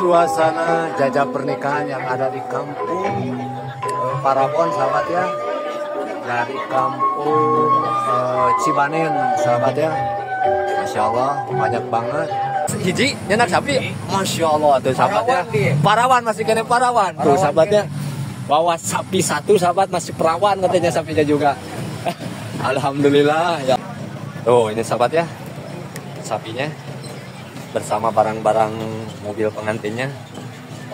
Suasana jajab pernikahan yang ada di kampung Parabon, sahabat ya. Dari kampung Cibanen, sahabat ya. Masya Allah, banyak banget. Hiji nyenak sapi, Masya Allah tuh sahabat ya. Parawan, masih kena parawan tuh sahabat ya. Bawa sapi satu sahabat, masih perawan katanya sapinya juga. Alhamdulillah ya. Tuh ini sahabat ya, sapinya bersama barang-barang mobil pengantinnya.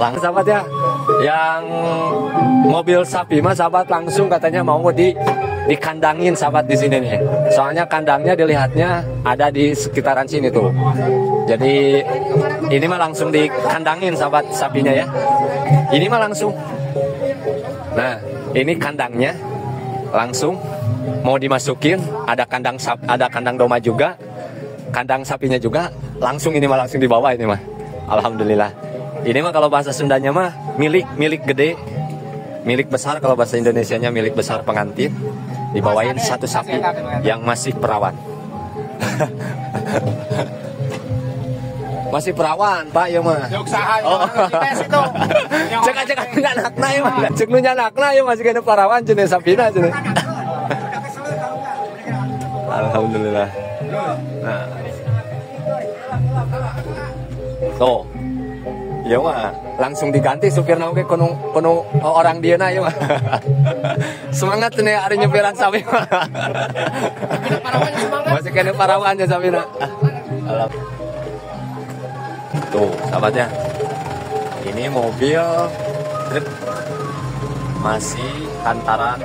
Langsung sahabat ya, yang mobil sapi mah sahabat langsung katanya mau dikandangin sahabat di sini nih. Soalnya kandangnya dilihatnya ada di sekitaran sini tuh. Jadi ini mah langsung dikandangin sahabat sapinya ya. Ini mah langsung. Nah, ini kandangnya langsung mau dimasukin, ada kandang ada kandang domba juga, kandang sapinya juga, langsung ini mah langsung dibawa ini mah. Alhamdulillah. Ini mah kalau bahasa Sundanya mah milik gede, milik besar, kalau bahasa Indonesianya milik besar pengantin, dibawain satu sapi yang masih perawan. Masih perawan, Pak, ya mah. Oh. Cek cek nyanakna ya mah. Cek nu nyanakna ya masih kena perawan cenah sapina cenah. Alhamdulillah. Nah. Tuh. Ya mah langsung diganti supirna oge kuno kuno orang dieuna ya mah. Semangat nih ari nyupiran sapi mah. Masih kena parawan ya sapina. Tuh sahabatnya, ini mobil truk masih hantaran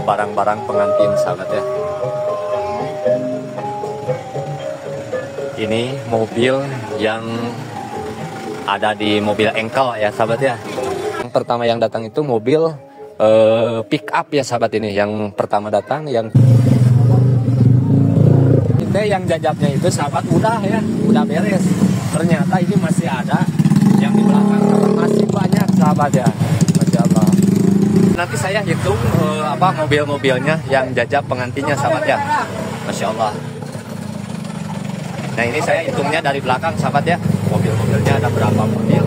barang-barang pengantin sahabat ya. Ini mobil yang ada di mobil engkel ya sahabat ya. Yang pertama yang datang itu mobil pick up ya sahabat, ini yang pertama datang. Yang itu yang jajabnya itu sahabat udah ya, udah beres. Ternyata ini masih ada yang di belakang, masih banyak sahabat ya. Masya Allah. Nanti saya hitung apa mobil-mobilnya yang jajab pengantinnya sahabat ya. Masya Allah. Nah ini saya hitungnya dari belakang sahabat ya. Mobil-mobilnya ada berapa mobil?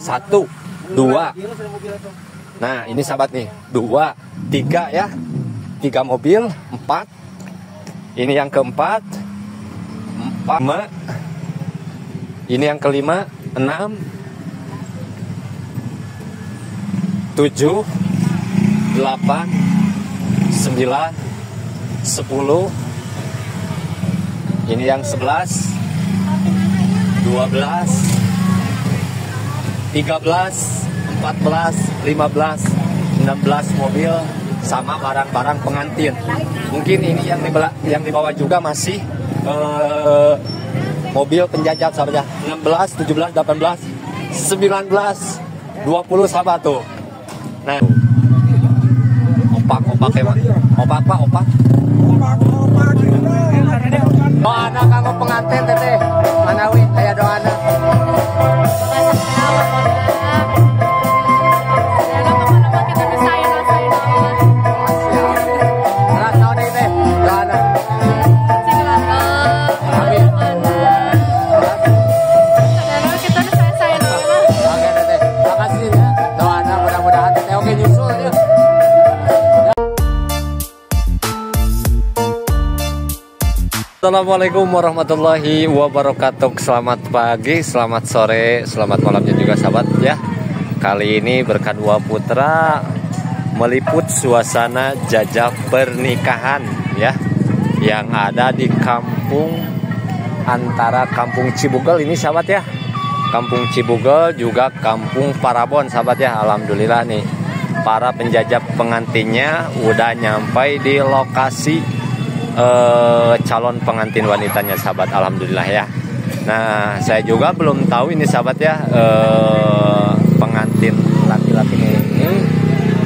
1, 2. Nah ini sahabat nih, 2, 3 ya. 3 mobil, 4. Ini yang keempat, 4. Ini yang kelima, 6, 7, 8, 9, 10. Ini yang 11, 12, 13, 14, 15, 16 mobil sama barang-barang pengantin. Mungkin ini yang dibawa juga masih mobil penjajah sahabat ya. 16, 17, 18, 19, 20 sahabat tuh. Nah, opak-opak ya, Pak. Opak, Pak, opak. Doana kanggo pengantin teteh. Manawi aya doana. Oke teteh, makasih ya. Doana mudah-mudahan teteh oke nyusul ya. Assalamualaikum warahmatullahi wabarakatuh. Selamat pagi, selamat sore, selamat malamnya juga sahabat ya. Kali ini Berkah Dua Putra meliput suasana jajab pernikahan ya, yang ada di kampung antara Kampung Cibugel ini sahabat ya. Kampung Cibugel juga Kampung Parabon sahabat ya. Alhamdulillah nih para penjajab pengantinnya udah nyampai di lokasi calon pengantin wanitanya sahabat, alhamdulillah ya. Nah saya juga belum tahu ini sahabat ya, pengantin laki-laki ini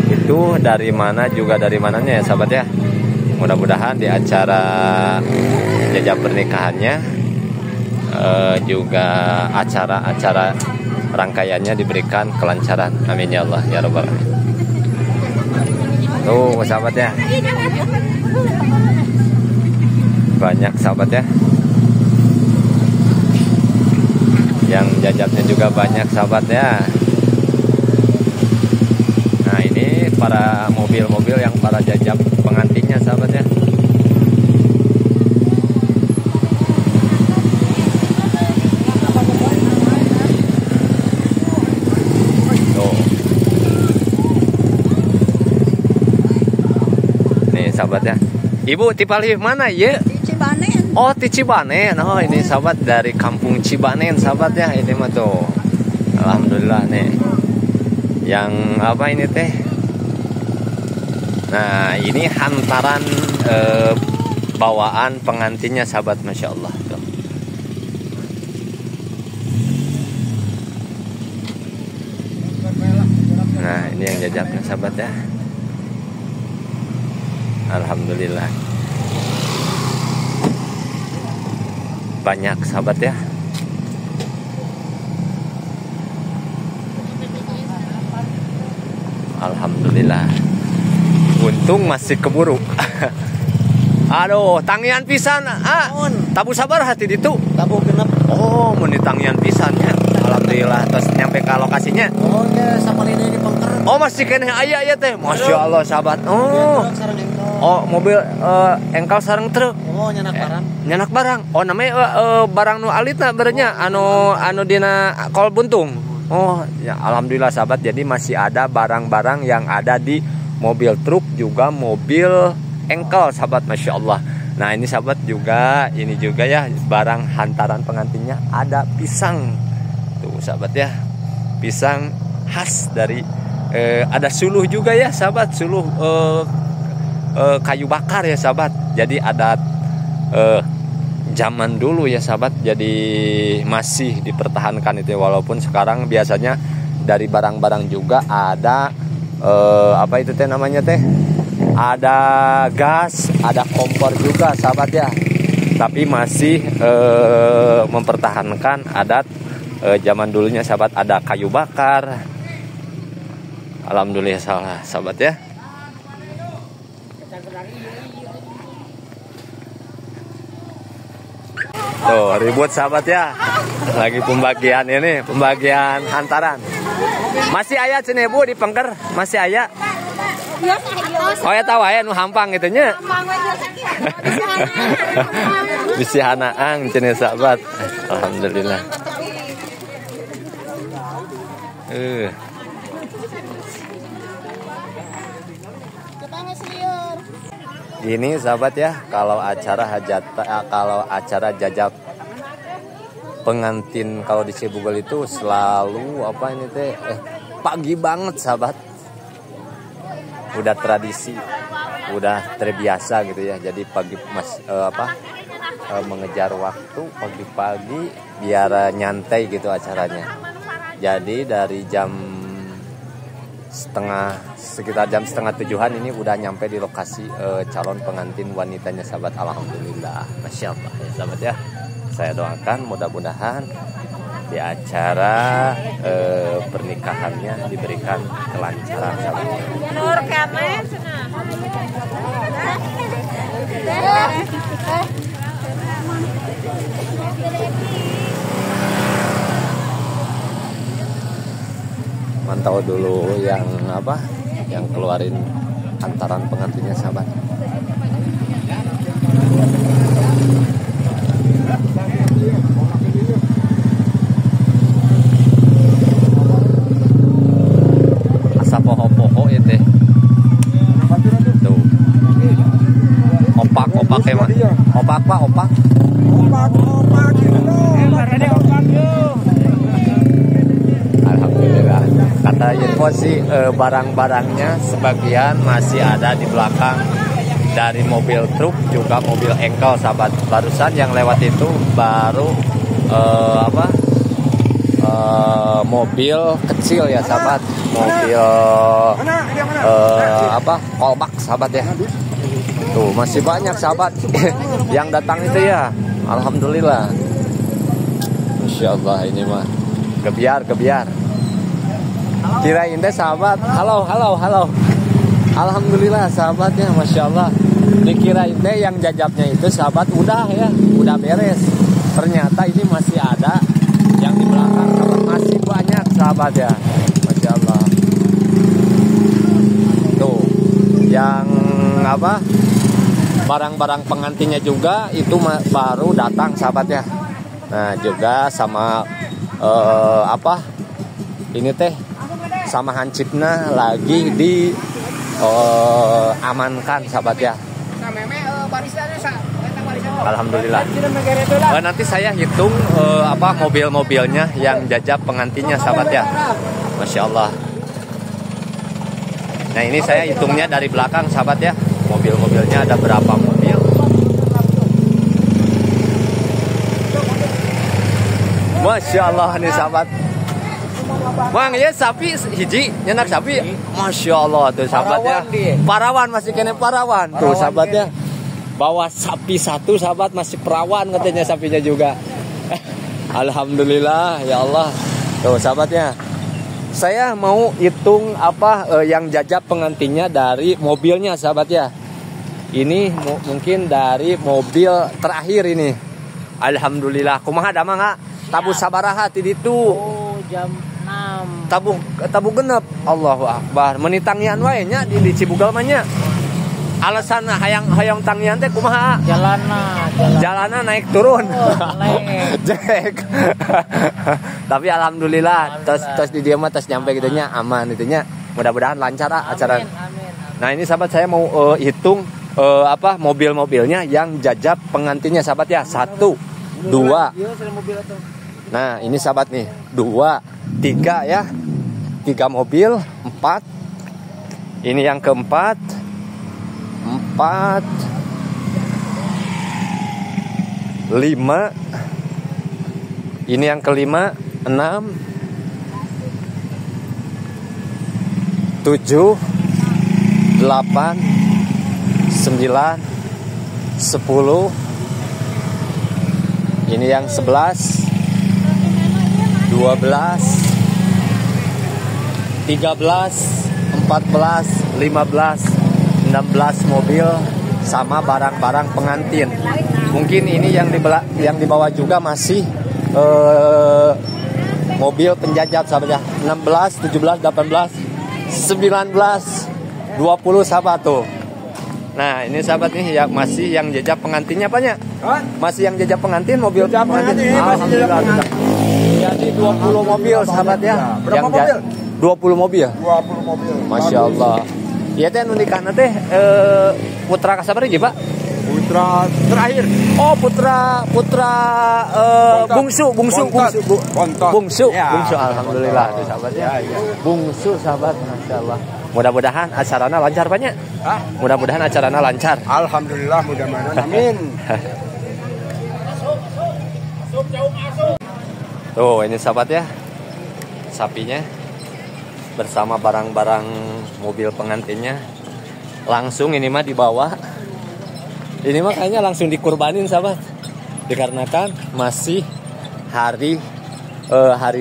itu dari mana juga dari mananya ya sahabat ya. Mudah-mudahan di acara jajab pernikahannya juga acara-acara rangkaiannya diberikan kelancaran. Amin ya Allah ya Rabbal Alamin. Tuh sahabat ya, banyak sahabat ya. Yang jajabnya juga banyak sahabat ya. Nah ini para mobil-mobil yang para jajab pengantinnya sahabat ya. Tuh. Nih sahabat ya. Ibu tipalih mana ya? Cibanen. Oh, di Cibanen. Oh, ini sahabat dari kampung Cibanen sahabat ya. Ini mah tuh. Alhamdulillah nih. Yang apa ini teh? Nah, ini hantaran bawaan pengantinnya sahabat, Masya Allah. Tuh. Nah, ini yang jajabnya sahabat ya. Alhamdulillah. Banyak sahabat ya. Alhamdulillah. Untung masih keburu. Aduh, tangian pisan. Ah, tabu sabar hati ditu. Tabu genep. Oh, mun ditangian pisan ya. Alhamdulillah terus nyampe ke lokasinya. Oh, ya sapalina di pengker. Oh, masih keneh aya ya teh. Masya Allah sahabat. Oh. Oh, mobil engkel sareng truk. Oh, nyanak barang. Nyanak barang. Oh, namanya barang nu alitna berenya anu anu dina kol buntung. Oh, ya alhamdulillah sahabat. Jadi masih ada barang-barang yang ada di mobil truk juga mobil engkel sahabat, Masya Allah. Nah, ini sahabat juga, ini juga ya barang hantaran pengantinnya ada pisang. Tuh sahabat ya. Pisang khas dari ada suluh juga ya sahabat, suluh kayu bakar ya sahabat. Jadi ada zaman dulu ya sahabat, jadi masih dipertahankan itu ya, walaupun sekarang biasanya dari barang-barang juga ada apa itu teh namanya teh, ada gas, ada kompor juga sahabat ya. Tapi masih mempertahankan adat zaman dulunya sahabat, ada kayu bakar. Alhamdulillah salah sahabat ya. Tuh ribut sahabat ya. Lagi pembagian ini, pembagian hantaran. Masih aya cenah Bu di pengker, masih aya. Oh ya tahu aya nu hampang gitu nya. Bisi hanaang cenah sahabat. Alhamdulillah. Gini sahabat ya, kalau acara hajat, kalau acara jajab pengantin kalau di Cibugel itu selalu apa ini teh pagi banget sahabat. Udah tradisi, udah terbiasa gitu ya. Jadi pagi mas mengejar waktu pagi-pagi biar nyantai gitu acaranya. Jadi dari jam sekitar jam 6:30-an ini udah nyampe di lokasi calon pengantin wanitanya sahabat. Alhamdulillah, Masya Allah ya sahabat ya. Saya doakan mudah-mudahan di acara pernikahannya diberikan kelancaran sahabat. Mantau dulu yang apa, yang keluarin hantaran pengantinnya sahabat. Asa poho-poho ya teh. Tuh. Opak-opak emang. Opak Pak, opak. Opak-opak. Alhamdulillah. Kata info sih barang-barangnya sebagian masih ada di belakang dari mobil truk juga mobil engkel sahabat. Barusan yang lewat itu baru mobil kecil ya sahabat, mobil kolbak sahabat ya. Tuh masih banyak sahabat yang datang itu ya. Alhamdulillah. Masya Allah ini mah gebiar-gebiar. Kirain teh sahabat, halo halo halo. Alhamdulillah sahabatnya, Masya Allah. Dikirain teh yang jajabnya itu sahabat udah ya, udah beres. Ternyata ini masih ada yang di belakang. sahabat ya. Masya Allah. Tuh, yang apa? Barang-barang pengantinnya juga itu baru datang sahabat ya. Nah, juga sama apa? Ini teh sama hansipna lagi di amankan sahabat ya. Alhamdulillah. Nanti saya hitung apa mobil-mobilnya yang jajab pengantinnya sahabat ya. Masya Allah. Nah ini saya hitungnya dari belakang sahabat ya. Mobil-mobilnya ada berapa mobil. Masya Allah nih sahabat. Mang ya sapi hiji nyenak sapi. Masya Allah tuh sahabatnya. Parawan masih kene parawan tuh sahabatnya. Bawa sapi satu sahabat masih perawan katanya sapinya juga. Alhamdulillah ya Allah. Tuh sahabatnya. Saya mau hitung apa yang jajab pengantinnya dari mobilnya sahabat ya. Ini mungkin dari mobil terakhir ini. Alhamdulillah. Kumaha damang ha? Tabuh sabaraha ti ditu. Oh, jam 6. Tabuh genep. Allahu akbar. Meuni tangian wae nya di Cibugel mah nya. Alasan hayang tangian teh kumaha? Jalana naik turun. Oh, jelek. Tapi alhamdulillah tos di dieu mah tos nyampe gitu nya aman gitu nya. Mudah-mudahan lancar acara. Amin, amin. Nah, ini sahabat saya mau hitung apa mobil-mobilnya yang jajab pengantinnya sahabat ya. 1 2. Nah, ini sahabat nih. 2 3 ya. 3 mobil, 4. Ini yang keempat. 4 5. Ini yang kelima, 6 7 8 9 10. Ini yang 11 12 13 14 15 16 mobil sama barang-barang pengantin. Mungkin ini yang dibawa juga masih mobil penjajab sahabat ya. 16, 17, 18, 19, 20 sahabat tuh. Nah, ini sahabat nih ya masih yang jajab pengantinnya apanya? Masih yang jajab pengantin, mobil jajab pengantin. Alhamdulillah. Jadi 20 mobil sahabat ya. Berapa mobil? 20 mobil. 20 mobil. Masya Allah. Iya teh nu nikahna teh putra kasabar hiji, Pak? Putra terakhir. Oh, putra bungsu. Bungsu. Ya, bungsu alhamdulillah tuh sahabat ya. Ya. Bungsu sahabat, Masya Allah. Mudah-mudahan acarana lancar banyak. Hah? Mudah-mudahan acarana lancar. Alhamdulillah mudah-mudahan. Amin. Tuh, ini sahabat ya. Sapinya bersama barang-barang mobil pengantinnya. Langsung ini mah dibawa. Ini mah kayaknya langsung dikurbanin sahabat. Dikarenakan masih hari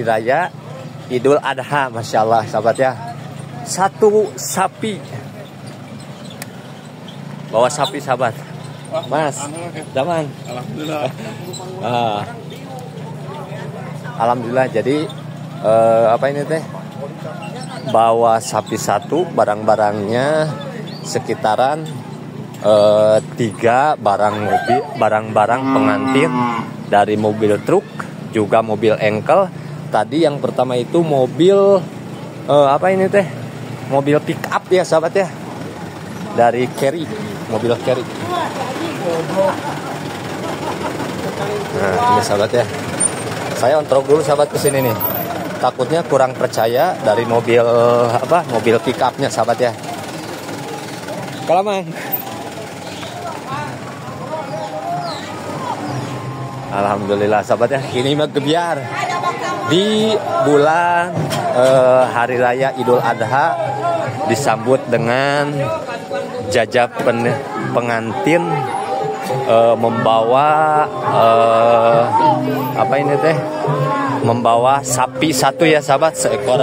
raya Idul Adha, Masya Allah sahabat ya. Satu sapi. Bawa sapi sahabat. Mas, Daman. Alhamdulillah. Alhamdulillah jadi apa ini teh? Bawa sapi satu, barang-barangnya sekitaran 3 barang mobil, barang-barang pengantin dari mobil truk, juga mobil engkel. Tadi yang pertama itu mobil apa ini teh? Mobil pick up ya sahabat ya. Dari Carry, mobil Carry. Nah, ini sahabat ya. Saya ontrok dulu sahabat ke sini nih. Takutnya kurang percaya dari mobil apa? Mobil pick up-nya sahabat ya. Kalamang. Alhamdulillah sahabat ya. Ini mah gebiar di bulan hari raya Idul Adha disambut dengan jajab pengantin membawa apa ini teh? Membawa sapi satu ya sahabat, seekor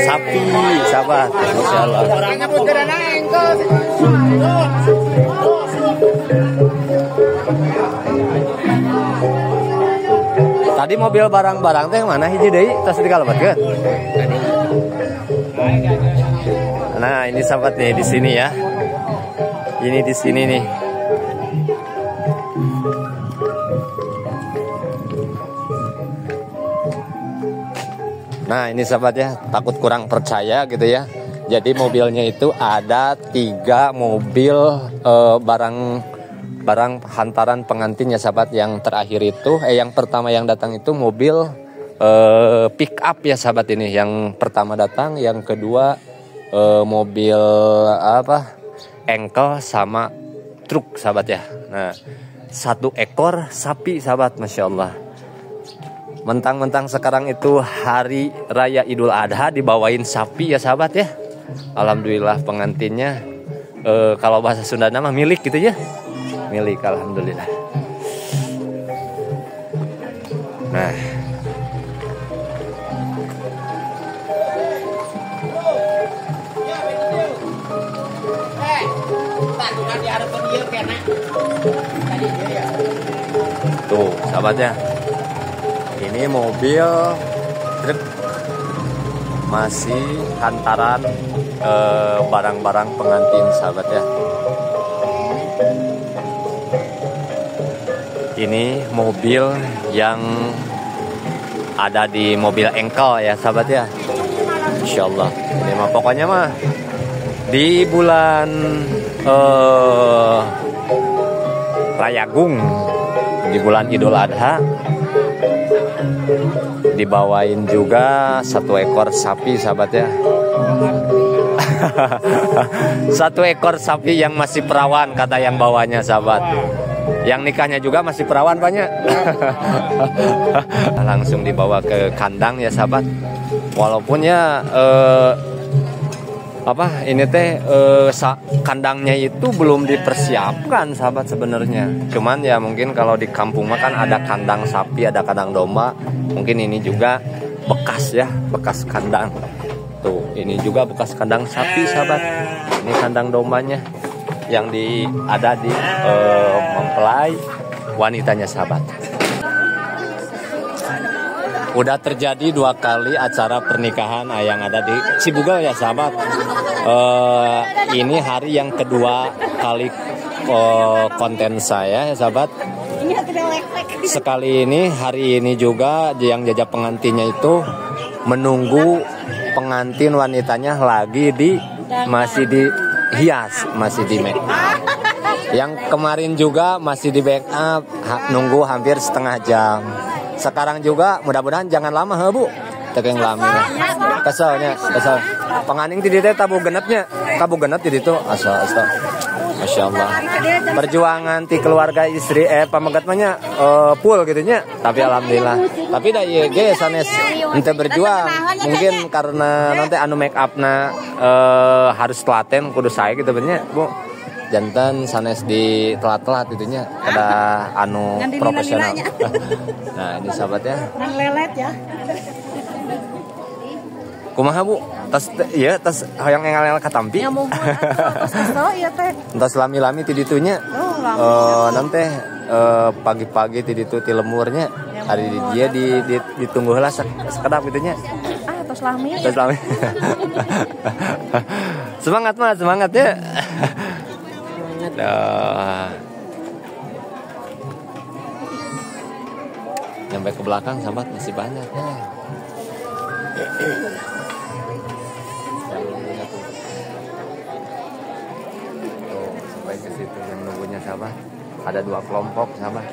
sapi sahabat. Masya Allah. Tadi mobil barang-barang teh mana hiji deui tos dikalebetkeun. Nah, ini sahabat nih di sini ya. Ini di sini nih. Nah, ini sahabat ya, takut kurang percaya gitu ya. Jadi mobilnya itu ada 3 mobil barang hantaran pengantin ya sahabat. Yang terakhir itu, yang pertama yang datang itu mobil pick up ya sahabat ini. Yang pertama datang, yang kedua mobil apa? Engkel sama truk sahabat ya. Nah, 1 ekor sapi sahabat, Masya Allah. Mentang-mentang sekarang itu hari raya Idul Adha dibawain sapi ya sahabat ya. Alhamdulillah pengantinnya kalau bahasa Sunda nama milik gitu ya. Milik, alhamdulillah. Nah, tuh sahabatnya, ini mobil truk masih hantaran barang-barang pengantin sahabat ya. Ini mobil yang ada di mobil engkel ya sahabat ya. Insya Allah. Ini mah pokoknya mah di bulan Rayagung, di bulan Idul Adha, dibawain juga 1 ekor sapi sahabat ya. 1 ekor sapi yang masih perawan kata yang bawanya sahabat. Yang nikahnya juga masih perawan banyak. Langsung dibawa ke kandang ya sahabat. Walaupun ya apa ini teh kandangnya itu belum dipersiapkan sahabat sebenarnya. Cuman ya mungkin kalau di kampung mah kan ada kandang sapi, ada kandang domba. Mungkin ini juga bekas ya, bekas kandang. Tuh, ini juga bekas kandang sapi sahabat. Ini kandang dombanya yang ada di mempelai wanitanya sahabat. Udah terjadi 2 kali acara pernikahan yang ada di Cibugel ya sahabat. Ini hari yang kedua kali konten saya ya sahabat. Sekali ini hari ini juga yang jajak pengantinnya itu menunggu pengantin wanitanya lagi di masih dihias, masih di make up. Yang kemarin juga masih di make up, nunggu hampir setengah jam. Sekarang juga mudah-mudahan jangan lama he Bu. Tekeng lami. Keselnya, kesel. Penganing ti dieu tabu genepnya, tabu genep ti ditu. Asa asa. Masya Allah. Perjuangan ti keluarga istri pamegat mah nya full gitu nya. Tapi alhamdulillah. Tapi da ieu ge sanes henteu berjuang. Mungkin karena nanti anu make up-na harus telaten kudu sae gitu nya, Bu. Jantan sanes di telat-telat itunya ada anu profesional. Nah, ini sahabat ya. Nang lelet ya. Kumaha Bu? Tas ieu tas hoyong engal-engal katampi. Ya muhun atuh tos kesel ieu teh. Entos lami-lami ti ditunya. Oh, nanti pagi-pagi ti ditu ti lemurnya. Hari di dia ditunggu heula sekedap gitu nya. Ah, tos lami. Tos lami. Semangat mah, semangat ya. Duh. Sampai ke belakang sahabat masih banyak ya. Tuh, sampai ke situ yang nunggunya sahabat. Ada 2 kelompok sahabat.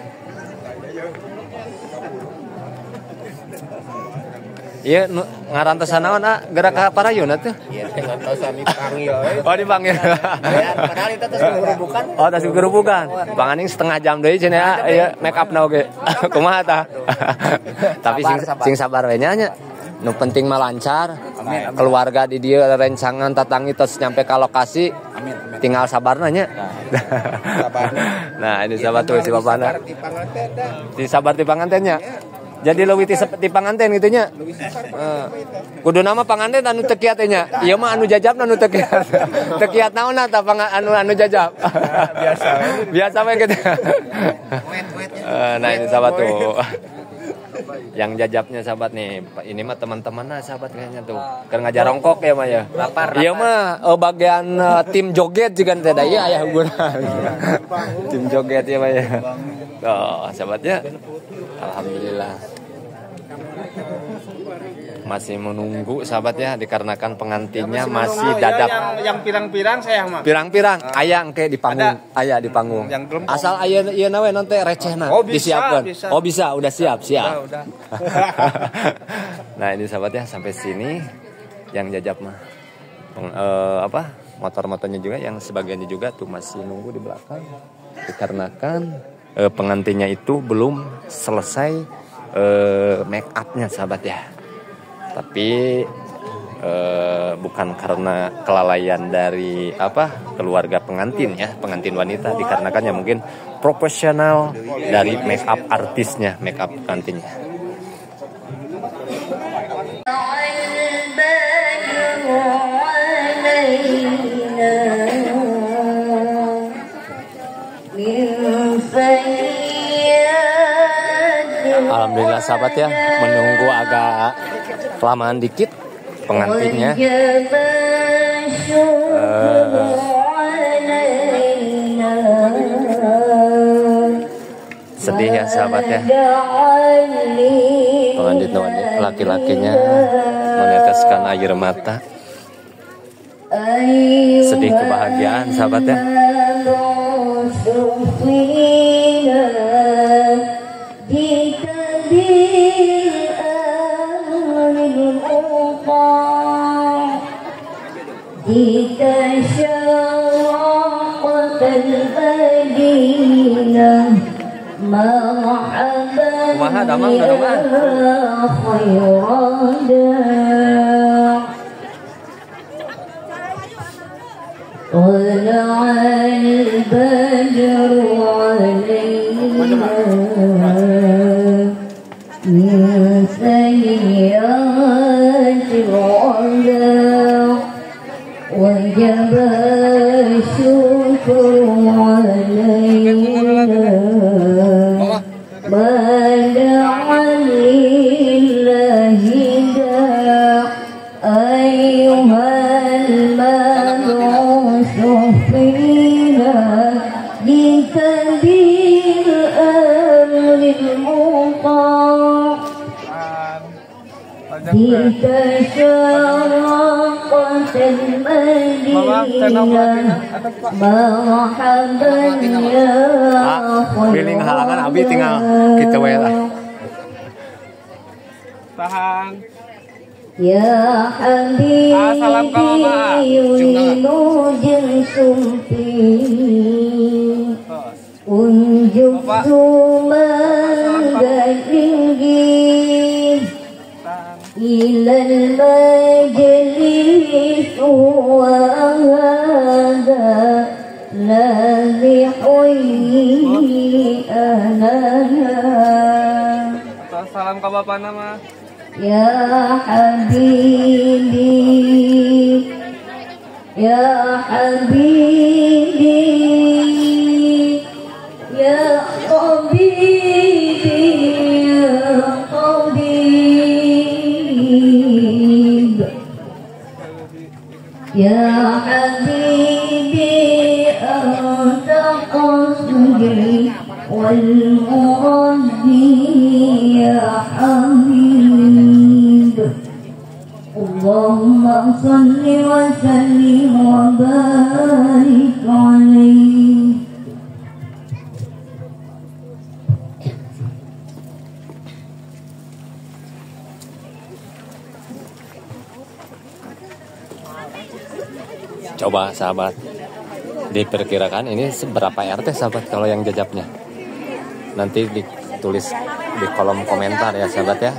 Iya, ngarantosan naon ah, gerak ka parayun atuh. Iya, ngarantosan dipanggil. Oh, dipanggil. Padahal itu tos gerubukan. Oh, tos gerubukan. Panganing setengah jam deui cenah ya, ieu make up na oge. Kumaha tah? Tapi sing sabar we nya nya. Nu penting mah lancar. Keluarga di dieu rencangan tatangi tos nyampe ka lokasi. Amin, amin. Tinggal sabarna nya. Nah, ini sahabat tuh si bapana. Di sabar ti panganten nya. Jadi leuwih ti panganten gitu nya. Kudu nama panganten anu teu kiat nya. Ieu mah anu jajabna anu teu kiat. Teu kiat naonna tah anu anu jajab. Biasa. Biasa we gitu. Nah, ini sahabat tuh. Yang jajabnya sahabat nih, ini mah teman-teman lah sahabat kayaknya tuh. Keur ngajarongkok ya mah ya. Lapar. Iya mah bagian tim joget juga teh da ieu aya hubungan. Tim joget ya mah ya. Tuh, sahabatnya. Alhamdulillah. Masih menunggu sahabat ya, dikarenakan pengantinnya masih dadap. Yang pirang-pirang saya mah. Pirang-pirang aya engke di panggung, aya di panggung. Asal aya ieu na we nanti recehna oh, bisa, disiapkan. Bisa. Oh bisa, udah siap, siap. Udah. Nah, ini sahabat ya sampai sini yang jajab mah. Motor-motornya juga yang sebagiannya juga tuh masih nunggu di belakang. Dikarenakan pengantinnya itu belum selesai make up-nya sahabat ya. Tapi bukan karena kelalaian dari keluarga pengantin ya, pengantin wanita, dikarenakan ya mungkin profesional dari make up artisnya, make up pengantinnya. Alhamdulillah sahabat ya, menunggu agak kelamaan dikit pengantinnya. Sedih ya sahabat ya, pengantin laki-lakinya meneteskan air mata, sedih kebahagiaan sahabat ya. Kumaha damang damang. Piling halangan abi tinggal kita we lah. Tahan. Ya habibi salam ka mama. Wilujeng sumpi unjuk sumangga tinggi ilal majlis wa hadha ladhi huyyi ahlana. Salam ka bapak nama. Ya habibi, ya habibi, ya tabibi, ya tabib, ya habibi anta qasdi wal muradi ya habib. Allahumma salli wa sallim wa barik alaihi. Coba sahabat, diperkirakan ini seberapa RT sahabat kalau yang jajabnya. Nanti ditulis di kolom komentar ya sahabat ya.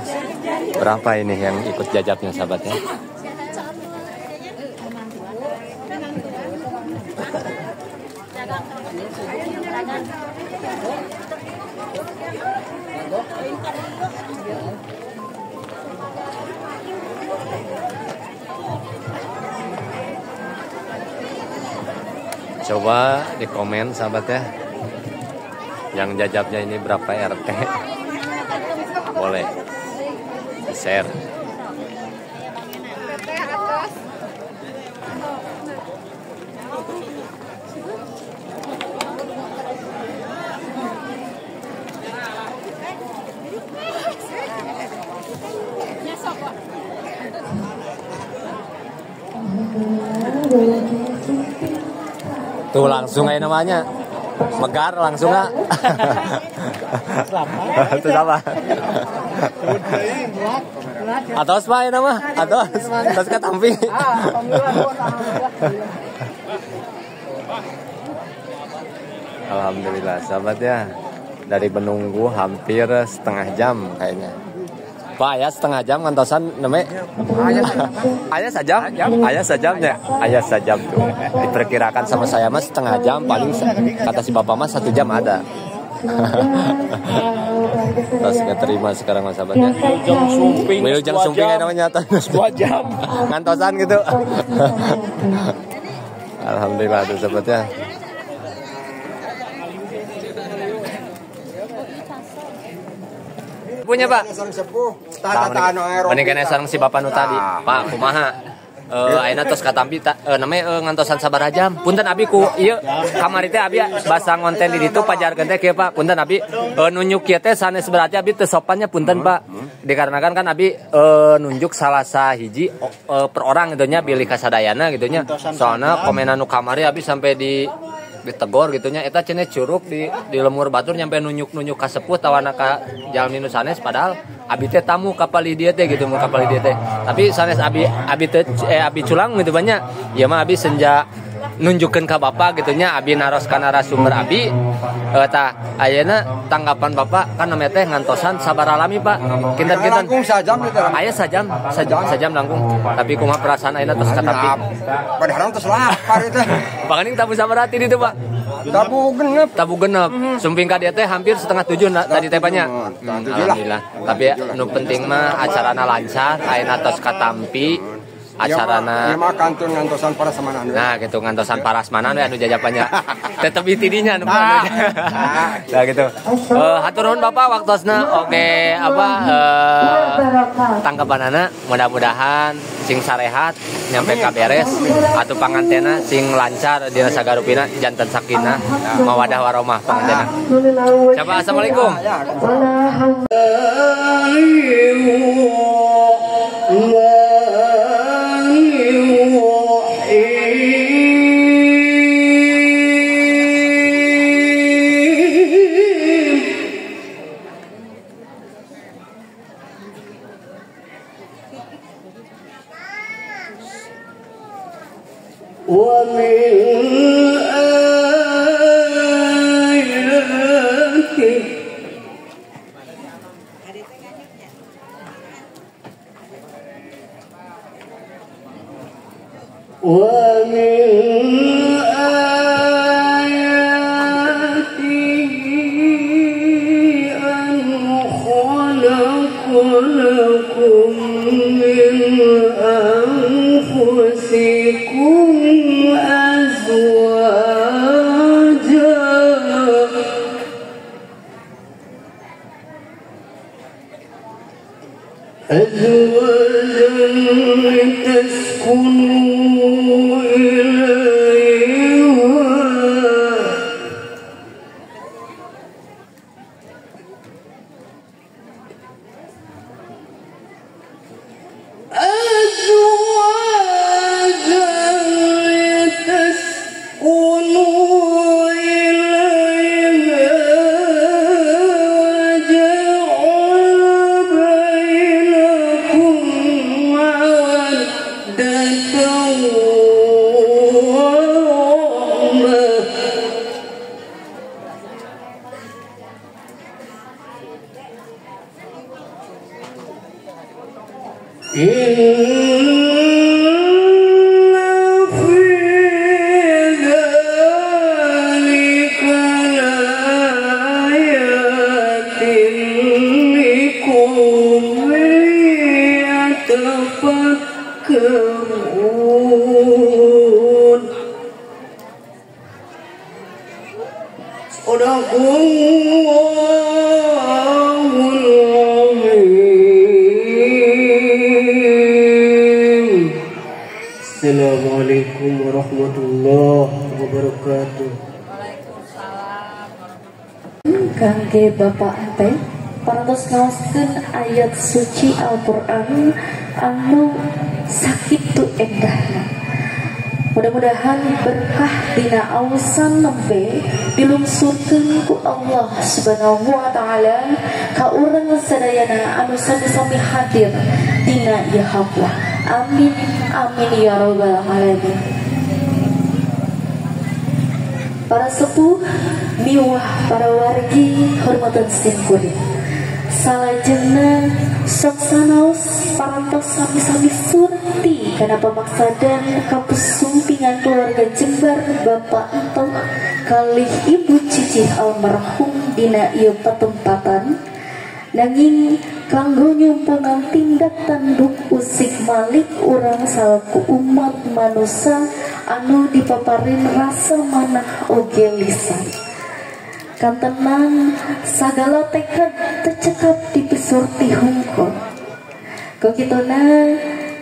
Berapa ini yang ikut jajabnya sahabat ya. Coba di komen sahabat ya, yang jajabnya ini berapa RT. Boleh. Share. Tuh langsung aja namanya. Megar langsung ah. Itu apa? Atos Pak ya nama? Atos. Atos katampi. Alhamdulillah sahabat ya. Dari menunggu hampir setengah jam kayaknya. Pak ya setengah jam ngantosan namanya. Ayah sajam, ayah sajam ya, ayah sajam tuh. Diperkirakan sama saya mas setengah jam paling kata si bapak mas 1 jam ada. Terus nggak terima sekarang mas sahabatnya. Wilujeng sumping, Wilujeng sumping ya namanya. 2 jam. Ngantosan gitu. Alhamdulillah tuh sahabatnya. Punya Pak. Mending kene sareng si bapak nu tadi. Pak kumaha? Ayeuna tos katampi namanya ngantosan sabaraha jam. Punten abi ku ieu kamari teh abi basa ngonten di ditu pajarkeun teh kieu Pak. Punten abi nunjuk kieu teh sanes berarti abi teu sopannya punten Pak. Dikarenakan kan abi nunjuk salah sahiji per orang gitu nya bilih kasadayana gitu nya. Soalna komenan nu kamari abi sampai di ditegor gitu nya eta cenah curug di lemur batur nyampe nunjuk-nunjuk ka sepuh tawana ka jalmi nu sanes padahal abi teh tamu ka palih dieu teh gitu mun ka palih dieu teh tapi sanes abi abi teh abi culang gitu banyak ieu mah abi senja nunjukkeun ka bapak gitu nya abi naros ka narasumber abi tah ayeuna tanggapan bapak kan namanya teh ngantosan sabaraha lami Pak kinten-kinten langkung sajam gitu aya sajam sajam langkung tapi kumaha perasaan ayeuna tos katampi padahal tos lapar itu Bang tabu sabaraha ti ditu Pak tabu genep sumping ka dieu teh hampir 6:30 tadi teh banyak. Alhamdulillah tapi nu penting mah acarana lancar ayeuna tos katampi acarana ieu mah kantun ngantosan parasmanan. Nah gitu ngantosan parasmanan we anu jajapannya tetep itidinya anu. Nah gitu. Hatur nuhun Bapak waktosna oke apa tanggapanana mudah-mudahan sing sarehat nyampe ka beres atuh pangantena sing lancar dina sagarupina janten sakinah mawadah warahmah pangantena. Coba assalamualaikum. Sadaqallahul azim. Assalamualaikum warahmatullahi wabarakatuh. Waalaikumsalam. Kangge Bapak teh parantos ngaoskeun ayat suci Al-Qur'an anu sakitu endahna. Mudah-mudahan berkah dina ausan nembe dilungsurkeun ku Allah Subhanahu wa taala ka urang sadayana anu sami-sami hadir dina ieu haflah. Amin amin ya rabbal alamin. Para sepuh miwah para wargi hormatan simkuring. Salajengna sok sanaos parantos sami-sami surti kana pamaksadan kapusumpingan keluarga Jembar Bapak Entoh kalih Ibu Cicih almarhum dina ieu patempatan. Nanging kanggo nyumponan tindak tanduk usik malik urang salaku umat manusa anu dipaparin rasa manah oge lisan. Kantenan sagala tekad tecekap di pisurti hungkul. Kokitona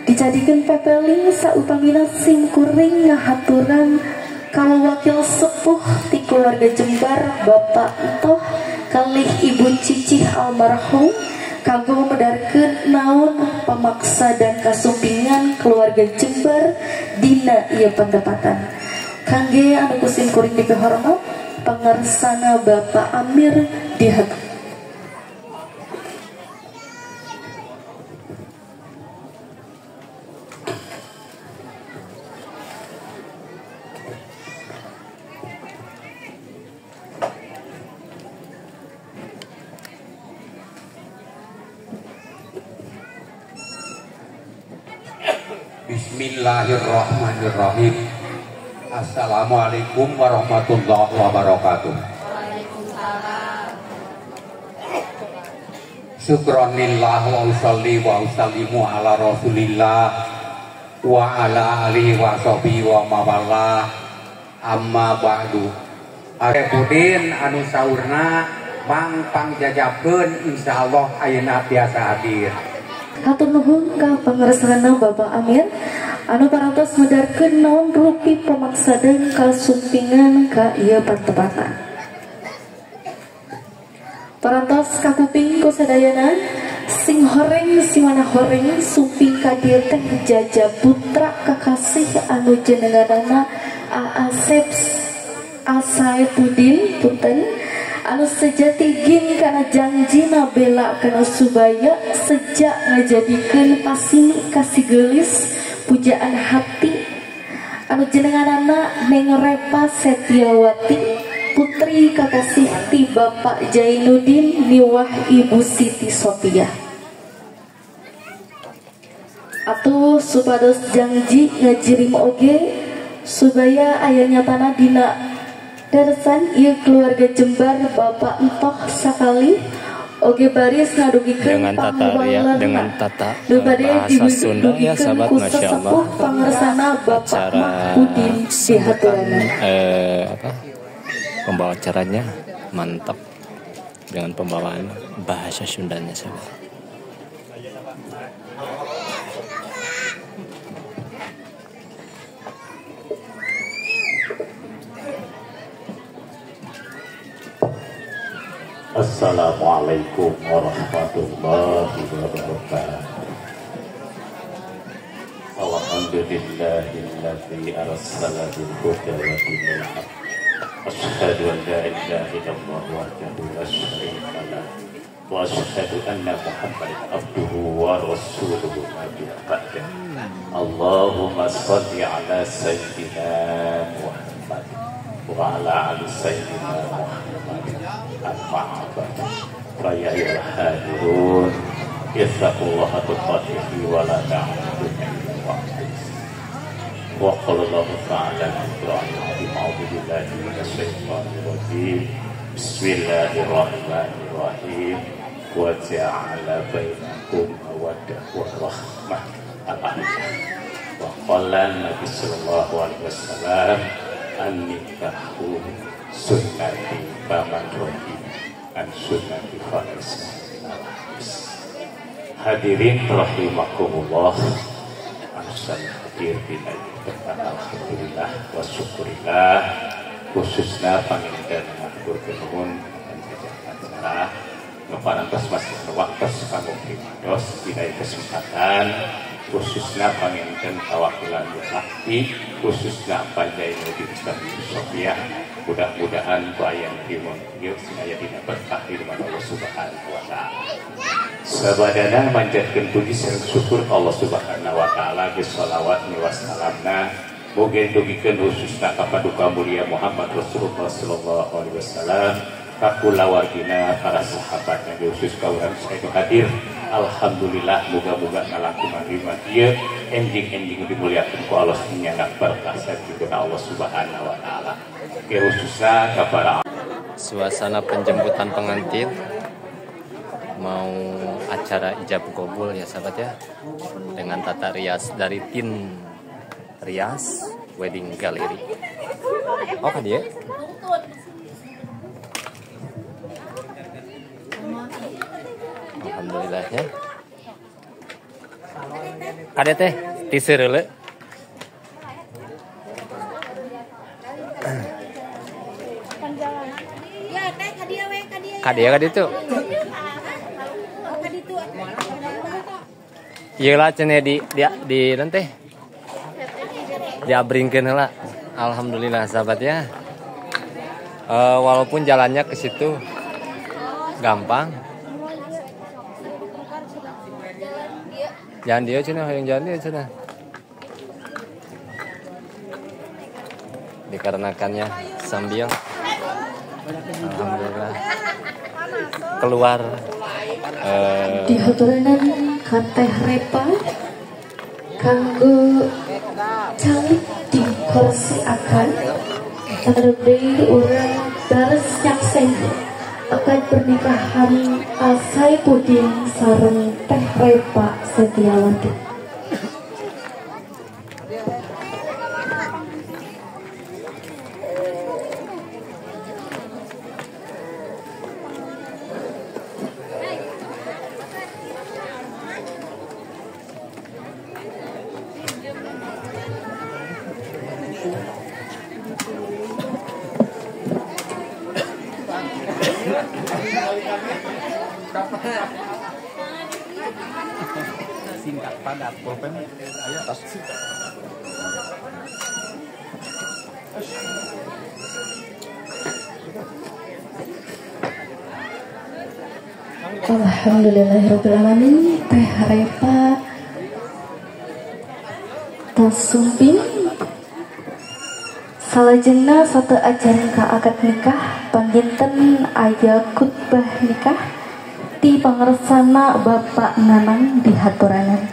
dijadikan pepeling saupamina simkuring ngahaturan kalau wakil sepuh ti keluarga Jembar Bapak Entoh kalih Ibu Cicih almarhum kanggo medarkeun naon pamaksa dan kasumpingan keluarga Jembar dina ieu pendapatan. Kangge anu ku simkuring dipihormat pangersana Bapak Amir dihatur. Bismillahirrahmanirrahim. Assalamualaikum warahmatullahi wabarakatuh. Waalaikumsalam. Syukronillah wa usalli wa usallimu ala rasulillah wa ala alihi wa sahbihi wa mawallah. Amma ba'du. Arepudin anu saurna mang pangjajakeun insyaallah ayeuna tiasa hadir. Hatur nuhun ka pangersana Bapak Amir anu parantos medarkeun naon rupi pamaksadan kasumpingan ka ieu patepatan. Parantos kakuping ku sadayana sing horeng simana horeng sumping ka dieu teh Jaja Putra kakasih anu jenenganana Asep Asaepudin punten anu sejati gin kana janjina bela kana subaya sejak ngajadikeun pasini kasih gelis pujaan hati anu jenenganana Neng Repa Setiawati putri kakasih ti Bapak Jainuddin miwah Ibu Siti Sopiah. Atuh supados janji ngajirim oge supaya aya nyatana dina darsan ieu keluarga Jembar Bapak Entoh sakali oge baris ngadugikeun dengan tata ya, dengan tata bahasa Sunda ya sahabat, masya Allah. Pangersana Bapak acara Mahpudin sambutan pembawa acaranya mantap dengan pembawaan bahasa Sundanya sahabat. Assalamualaikum warahmatullahi wabarakatuh. Alhamdulillahilladzi arsala bil huda wa dinil haq. Asyhadu an la ilaha illallah wahdahu la syarika lah wa asyhadu anna Muhammadan abduhu wa rasuluhu nabiyya ba'da. Allahumma shalli ala sayyidina Muhammad wa ala ali sayyidina Muhammad. Amma ba'd. Fa ya ayyuhal hadirun ittaqullaha tuqatihi wa la ta'budu illa Allah. Wa qala Allah ta'ala fil Qur'anil 'azim, a'udzu billahi minasy syaithanir rajim. Bismillahirrahmanirrahim. Wa ja'ala bainakum mawaddah wa rahmah. Al-ayah. Wa qala Nabi sallallahu alaihi wasallam, an-nikahu sunnati faman rohi an sunnati falaysa minal. Hadirin rahimakumullah, asal hadir di tempat alhamdulillah wa syukurillah khususna panginten ngatur nuhun dan acara nu parantos masih waktos kanggo primados dina kesempatan khususna panginten kawakilan Sakti khususna Panjainuddin Sofiah mudah-mudahan ku aya nu ieu sing aya dina berkah di Allah Subhanahu wa taala. Sabadana manjatkeun puji sareng syukur Allah Subhanahu wa taala geus shalawat miwas salamna mugi dugikeun khususna ka paduka mulia Muhammad Rasulullah sallallahu alaihi wasallam ka kulawargina para sahabatna khusus ka urang saedu hadir. Alhamdulillah muga-muga ngalakuman iman ieu enjing-enjing dimuliakeun ku Allah nyandak berkah juga Allah Subhanahu wa taala. Khususna ka para suasana penjemputan pengantin mau acara ijab kabul ya sahabat ya, dengan tata rias dari tim Rias Wedding Gallery. Oh kan dia? Alhamdulillah ya. Kade teh tisereule. Kade ka ditu. Ieu lah cenah di nanti diabringkeun heula. Alhamdulillah sahabat ya. Walaupun jalannya ke situ gampang. Jalan dia cenah, hayang jalan dia cenah. Dikarenakannya sambil alhamdulillah keluar dihaturanan ka Teh Repa kanggo calik di kursi akan terlebih urang bares nyaksen akan pernikahan Saipudin sareng Teh Repa Setiawati. Singkat padat pulpen ayo tas singkat. Alhamdulillahirabbil alamin. Teh Repa tasumping salajengna satu ajaran ka akad nikah panginten aya khutbah nikah ti pangersana Bapak Nanang dihaturanan.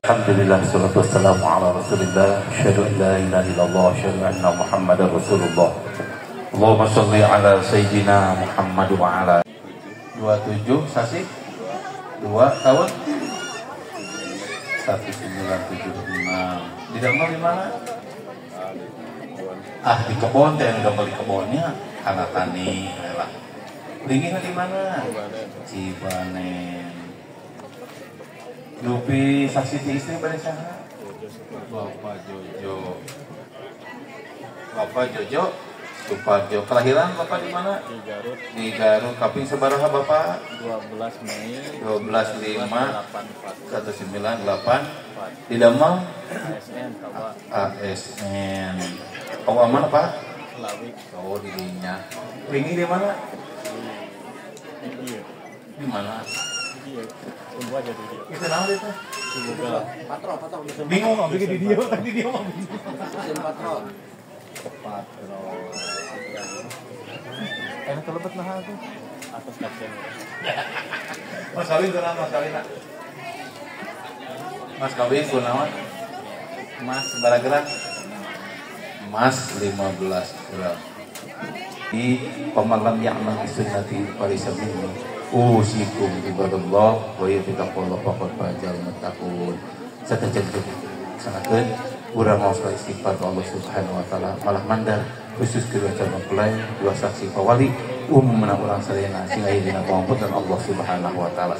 Alhamdulillah salatu wassalamu ala Rasulillah asyhadu an la ilaha illallah asyhadu anna Muhammadar Rasulullah. Allahumma sholli ala sayyidina Muhammad wa ala 27 sasi 2 tahun 1976. Di damel di mana? Ah di kebon teh gambar di kebonnya anak tani lah. Linggihna di mana? Cibanen. Dupi saksi ti istri bade saha? Bapak Jojo. Bapak Jojo Suparjo. Kelahiran Bapak di mana? Di Garut. Di Garut. Kaping sabaraha Bapak? 12 Mei 12/5 1984. Di damel ASN, Pak. ASN. Kau aman Pak? Lawi. Oh, di dinya. Linggih di mana? Di Di mana? Iya. Tunggu aja di dia. Itu naon itu? Patro, patro. Bingung abdi di dia, tadi dia mah bingung. Patro. Patro. Enak telebet nah tuh. Atas kapten. Mas kawin kunaon mas kawin? Mas kawin kunaon? Mas sabaraha gram? Mas 15 gram. Di pemalam ya'mal bisunnati falaysa minni. Usikum ibadallah wa yattaqullah faqad fazal muttaqun. Satajaltu sanakeun urang maos istighfar ka Allah Subhanahu wa taala malah mandar khusus kedua calon mempelai, dua saksi pawali Umumna urang sadayana sing aya dina pangampunten Allah Subhanahu wa taala.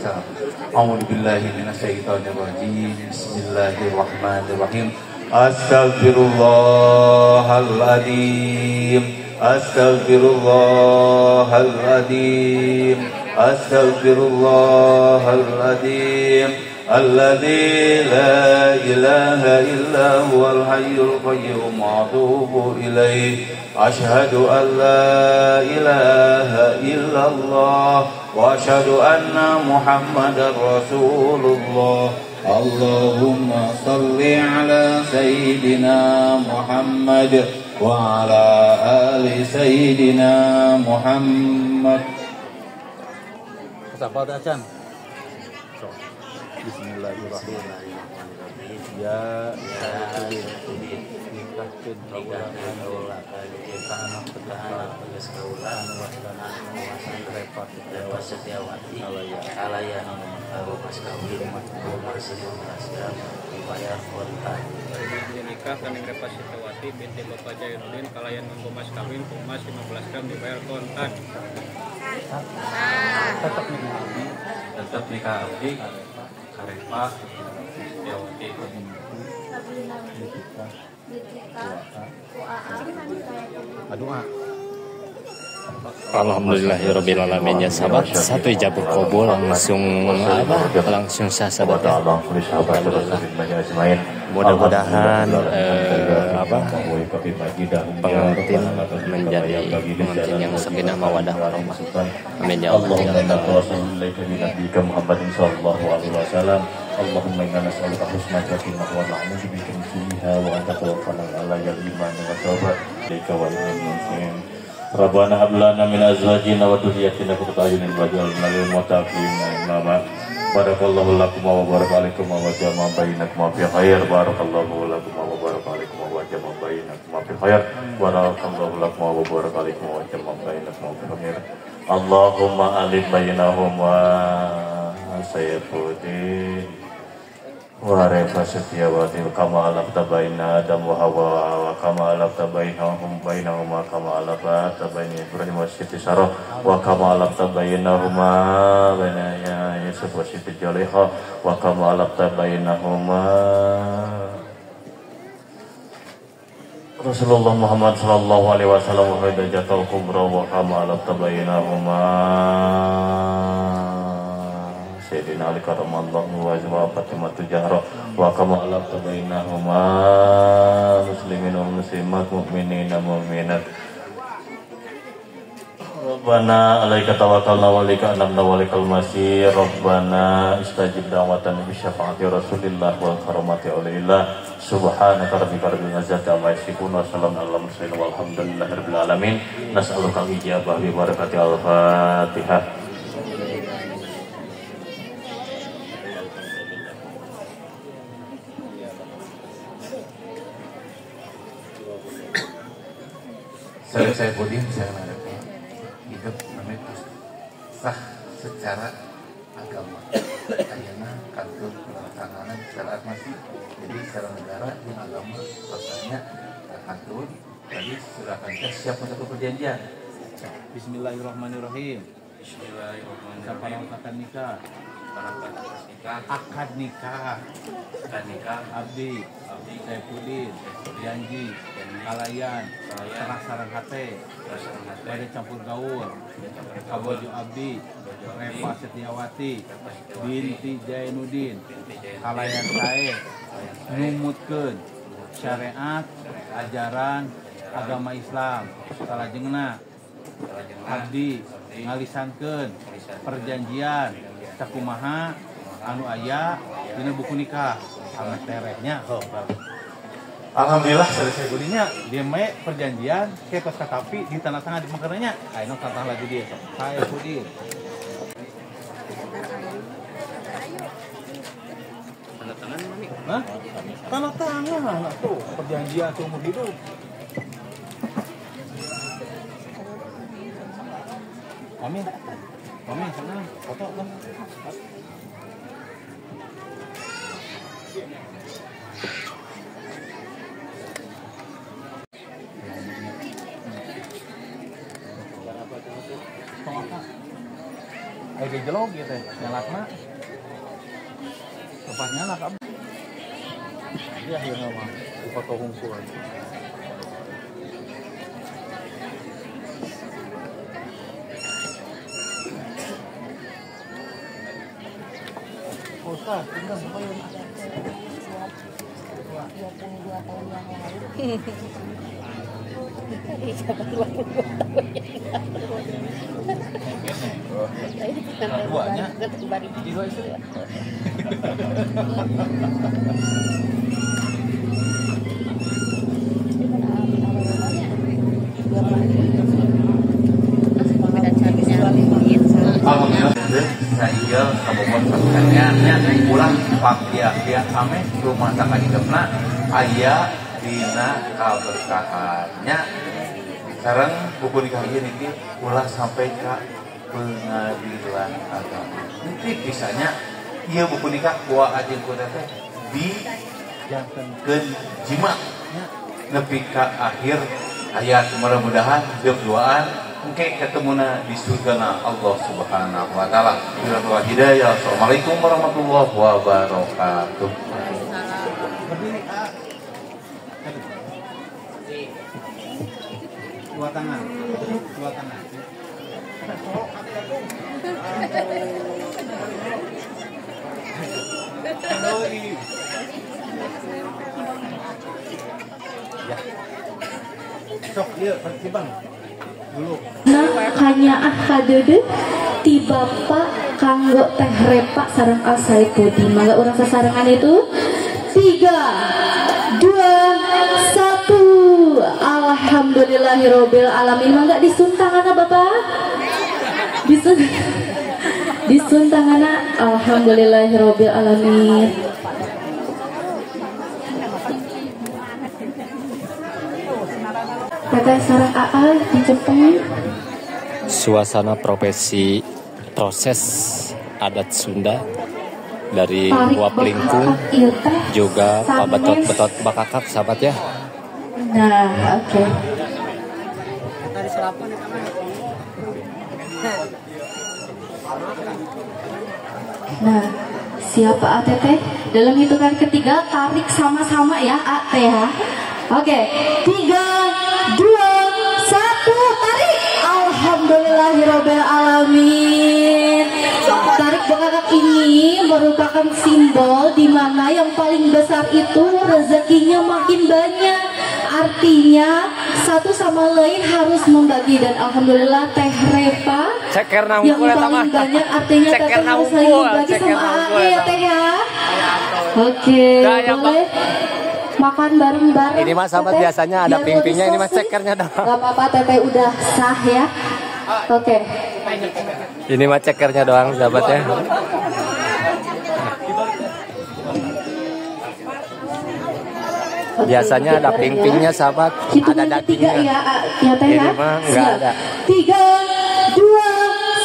A'udzubillahi minasyaitonirrajim. Bismillahirrahmanirrahim. Astaghfirullahaladzim, astaghfirullahaladzim, astaghfirullahaladzim, alladzi la ilaha illa huwal hayyul qayyum wa atubu ilaih. Asyhadu an la ilaha illallah wa asyhadu anna Muhammadar Rasulullah. Allahumma salli ala Sayyidina Muhammad wa ala ali Sayyidina Muhammad. Sapa acan? Bismillahirrahmanirrahim. Ya nikahkeun kaula anak kaula Repa Setiawati alaya mas kawin mas 15 gram dibayar kontan. Nikah kaning Repa Setiawati binti Bapak Jainuddin kalayan nganggo mas kawin emas 15 gram dibayar kontan. Tetap nikah abdi, tetap nikah abdi Repa Setiawati. Alhamdulillahirabbil alamin ya sahabat, satu ijab kabul langsung apa? Langsung sah sahabat ya. Mudah-mudahan apa? Pengantin menjadi pengantin yang sakinah mawadah warahmah. Amin ya Allah. Allahumma inna nas'aluka husnal khatimah wa na'udzu bika min su'iha wa anta tawaffana 'ala al-iman wa taubat. Ilaika wa ilal Rabbana hab lana min azwajina wa dhurriyyatina qurrata a'yunin waj'alna lil muttaqina imama. Barakallahu lakum wa baraka alaikum wa jama'a bainakum fi khair. Barakallahu lakum wa baraka alaikum wa jama'a bainakum fi khair. Barakallahu lakum wa baraka alaikum wa jama'a bainakum fi khair. Allahumma alif bainahuma Saifuddin wa Repa Setiawati kama alafta baina Adam wa Hawa wa kama alafta bainahum bainahuma kama alafta baina Ibrahim wa Siti Sarah wa kama alafta bainahuma baina Yusuf wa Siti Zulaikha wa kama alafta bainahuma Rasulullah Muhammad sallallahu alaihi wasallam wa darajatul kubra wa kama alafta bainahuma Sayyidina Ali karamallahu wajhahu wa Fatimatu Zahra wa kama alafta bainahuma muslimin wal muslimat mu'minina mu'minat. Rabbana alaika tawakkalna wa ilaika anabna wa ilaikal masir. Rabbana istajib da'watana bi syafaati Rasulillah wal karamati aulillah. Subhanaka rabbika rabbil izzati amma yasifun wa salamun alal mursalin walhamdulillahi rabbil alamin. Nas'aluka al-ijabah bi barakati al-Fatihah. Saya Saifuddin, saya Repa hidup namanya sah secara agama. Ayeuna kantor penandatanganan secara masih jadi secara negara dan agama rasanya kantor jadi sudah kantor siap untuk perjanjian. Bismillahirrahmanirrahim. Bismillahirrahmanirrahim. Akad nikah. Akad nikah. Akad nikah. Abdi, Saifuddin, janji, kalayan, serah sareng hate, bade campur gaul, kabojo abdi, Repa Setiawati, binti Jainuddin, kalayan sae, numutkeun syariat, ajaran agama Islam, salajengna abdi ngalisankeun perjanjian sakumaha anu aya dina buku nikah anak terehnya. Alhamdulillah selesai gudinya dia me perjanjian ketos katapi di tanda tangan di mangkaranya ayeuna tanda lagi dia saya Saifuddin. Tanda tangan mami. Hah? Tanda tangan tuh perjanjian seumur hidup. Mami, mami sana foto kan. Aya gejelog ieu teh nyalakna. Lepas nyalak abdi. Jadi akhirnya mah foto hungkul. Ustaz, tinggal sampai 22 tahun yang lalu. 22 tahun yang lalu. Duanya. Jadi dua istri. Alhamdulillah, saya kabobot pasangannya pulang pakia-kia ame rumah tangga hidupna aya dina kaberkahannya. Sekarang buku nikah ieu niki ulah sampai ka pengadilan agama. Nitip bisanya ieu buku nikah ku ajeng ku teteh di jantenkeun jima nya nepi ka akhir hayat, mudah-mudahan duaan engke ketemuna di surgana Allah Subhanahu wa taala. Bila hidayah. Assalamualaikum warahmatullahi wabarakatuh. Dua tangan. Dua tangan. Ya. Sok ieu Persibang. Nah, kanyaah kadeudeuh ti bapak kanggo teh repa sareng Asaipudin. Mangga urang sasarengan itu 3, 2, 1. Alhamdulillahirabbil alamin. Mangga disuntanganna bapak. Disuntanganna alhamdulillahirabbil alamin. Teteh sareng AA dicepeng. Suasana profesi proses adat Sunda dari Wap Lingkung juga pabetot-betot bakakak sahabat ya. Nah, oke. Nah, siapa ATT? Dalam hitungan ketiga tarik sama-sama ya AT ya. Oke, 3, 2, 1, tarik. Alhamdulillahirabbil alamin. Tarik bakakak ini merupakan simbol di mana yang paling besar itu rezekinya makin banyak. Artinya satu sama lain harus membagi, dan alhamdulillah teh Repa yang paling banyak, artinya teteh harus saling membagi sama AA ya teh ya. Oke, boleh makan bareng-bareng. Ini mah sahabat biasanya ada ping-pingnya, ini mah cekernya dong. Gak apa-apa teteh udah sah ya. Oke. Ini mah cekernya doang sahabat ya. Biasanya ada ping-pingnya sahabat, ada dagingnya. Ya, ya teh ya. Ini mah nggak ada. 3, 2,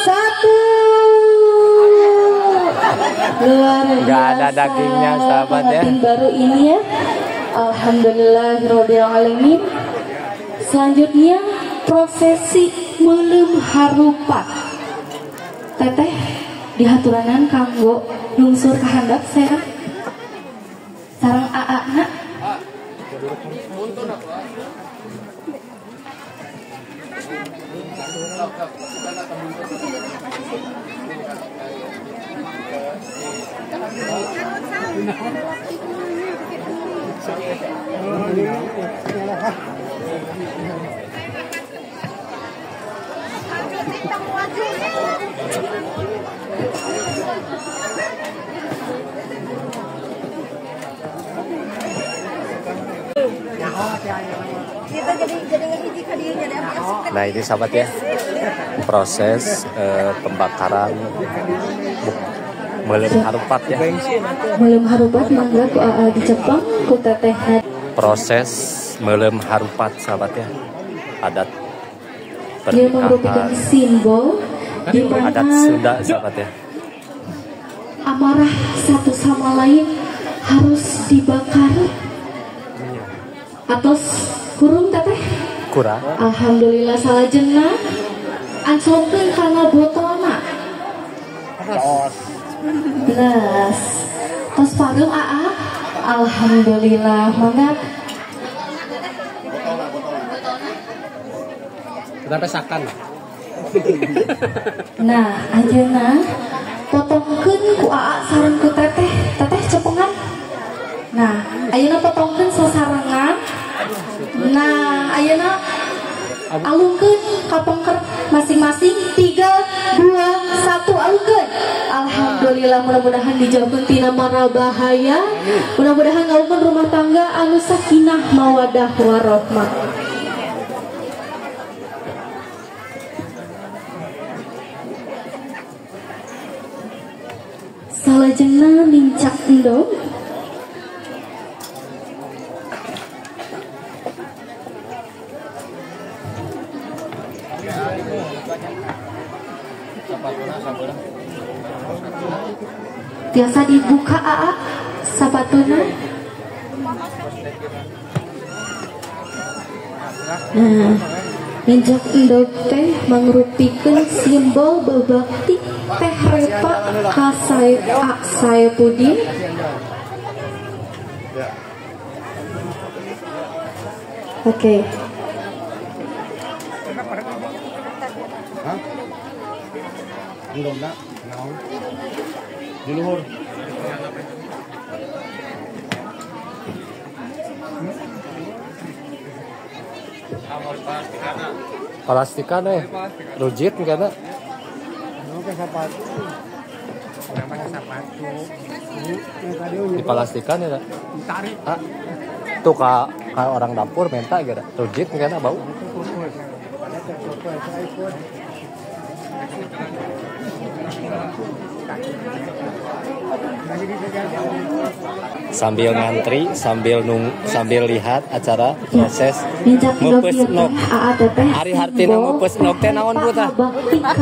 1. Luar biasa. Nggak ada dagingnya sahabat ya. Baru ini ya. Alhamdulillahirabbil alamin. Selanjutnya prosesi meuleum harupat. Teteh dihaturanan kanggo lungsur ka handap sareng sareng aana. Nah ini sahabat ya, proses pembakaran meuleum harupat ya. Meuleum harupat mangga ku AA dicepeng ku teteh. Proses meuleum harupat sahabat ya, adat pernikahan. Merupakan simbol di mana adat Sunda sahabat ya. Amarah satu sama lain harus dibakar atau kurung teteh. Kurang. Alhamdulillah salajengna anclongkeun kana botolna. Tos. Belas. Tos pageum aa. Alhamdulillah. Mangga. Kenapa sakan? Nah, ayeuna potongkeun ku aa sareng ku teteh. Teteh cepengan. Nah, ayeuna potongkeun sasarengan. Nah, ayeuna alungkeun ka pengker masing-masing. 3, 2, 1, alungkeun. Alhamdulillah, mudah-mudahan dijauhkeun tina mara bahaya. Mudah-mudahan ngalungkeun rumah tangga anu sakinah mawadah warahmah. Salajengna nincak endog. Tiasa dibuka aa sapatuna. Nah, nincak endog teh mangrupikeun simbol babakti Teh Repa ka Saepudin. Oke. Di luhur. Palastikan eh, rujit enggak ada? Di palastikan ya? Ah, tuh ke orang dapur minta gitu, rujit enggak ada bau. Sambil ngantri, sambil sambil lihat acara proses meupeus nok. Ari hartina meupeus nok teh naon Bu tah?